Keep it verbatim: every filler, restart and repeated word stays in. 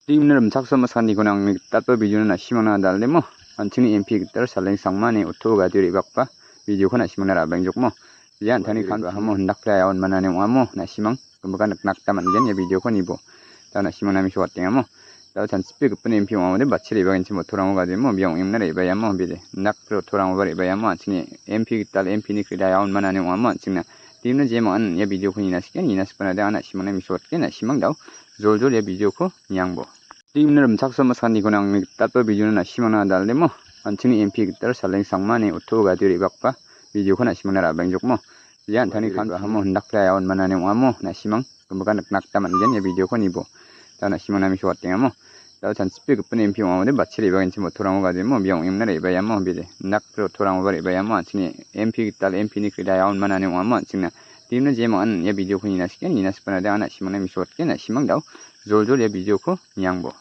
Team-ni rimchaksoa maskaniko nangni gitalgipa video-na na·simangna dal·demo. An·chingni M P gital saleng sangmani oto gadio re·bakgipa video-ko na·simangna ra·baengjokmo. Ia an·tangni kan·bahamo indakpile aon manani ong·amo na·simang gimikan nikna gita man·gen ia video-ko nibo. Da na·simangna mesoatengamo. Da chanchipe gipin M P ong·a ong·ode batchi re·bagenchim otorango gademo bia ong·emna re·baeamo bide. Indakpile otorangoba re·baeamo an·chingni M P gital M P-ni krida aon manani ong·amo an·chingna. Team-ni jemangan ia video-ko nina siken, nina sipenade an na·simangna mesoatgen, na·simang dao. Joljol ia video-ko niangbo. Team-ni rimchaksoa maskaniko nangni gitalgipa video-na na·simangna dal·demo. An·chingni M P gital saleng sangmani oto gadio re·bakgipa video-ko na·simangna ra·baengjokmo. Ia an·tangni kan·bahamo indakpile aon manani ong·amo na·simang gimikan nikna gita man·gen ia video-ko nibo. Da na·simangna mesoatengamo. Da chanchipe gipin M P ong·a ong·ode batchi re·bagenchim otorango gademo bia ong·emna re·baeamo bide. Indakpile otorangoba re·baeamo an·chingni M P gital M P-ni krida aon manani ong·amo an·chingna. Team-ni jemangan ia video-ko nina siken, nina sipenade an na·simangna mesoatgen, na·simang dao. Joljol ia video-ko niangbo.